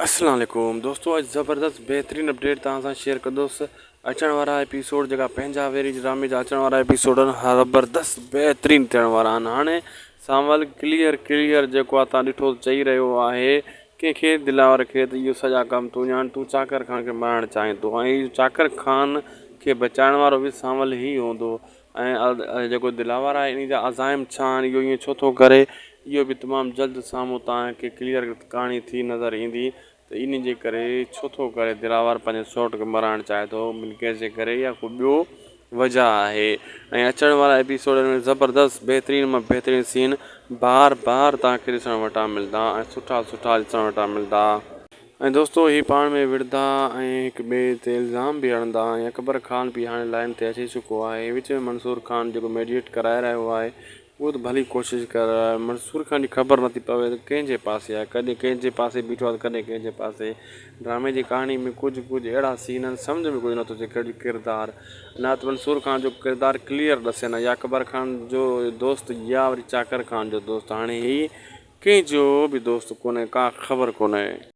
اسلام عليڪم دوستو اڄ زبردست بهترين اپڊيٽ توهان سان شيئر ڪندس اچڻ وارا ايپيسوڊ جيڪا پنهنجا ويري ڊرامي جا اچڻ وارا ايپيسوڊ آهن زبردست بهترين ٿيڻ وارا آهن هاڻي سانول ڪليئر ڪليئر جيڪو آهي تان ڏٺو چئي رهيو آهي ڪنهن کي دلاور کي ته اهو سڄا ڪم تون ڄاڻ تون چاڪر خان کي مارڻ چاهين ٿو ۽ چاڪر خان کي بچائڻ وارو به سانول ئي هوندو ۽ جيڪو دلاور آهي انهي جا عزائم ڇا آهن اهو ائين ڇو ٿو ڪري اهو به تمام جلد سامهون توهان کي ڪليئر ڪهاڻي ٿي نظر ايندي ته انهي جي ڪري ڇو ٿو ڪري دلاور پنهنجي سئوٽ کي مرائڻ چاهي ٿو ملڪيت جي ڪري يا ڪو ٻيو وجه آهي ۽ اچڻ وارا ايپيسوڊن ۾ زبردست بهترين مان بهترين سين بار بار توهان کي ڏسڻ وٽان ملدا ۽ سٺا سٺا ڏسڻ وٽان ملدا. ۽ دوستو هي پاڻ ۾ وڙهندا ۽ هڪ ٻئي تي الزام به هڻندا ۽ اڪبر خان به هاڻي لائين تي اچي چڪو آهي وچ ۾ منصور خان جيڪو ميڊيئيٽ ڪرائي رهيو آهي اهو ته ڀلي ڪوشش ڪري رهيو آهي منصور خان جي خبر نٿي پوي ته ڪنهن جي پاسي آهي ڪڏهن ڪنهن جي پاسي بيٺو آهي ته ڪڏهن ڪنهن جي پاسي ڊرامي جي ڪهاڻي ۾ ڪجهه ڪجهه اهڙا سين آهن سمجهه ۾ ڪجهه نٿو اچي ڪهڙو ڪردار نه ته منصور خان جو ڪردار ڪليئر ڏسي نه يا اڪبر خان جو دوست يا وري چاڪر خان جو دوست هاڻي هي ڪنهن جو به دوست ڪونهي ڪا خبر ڪونهي.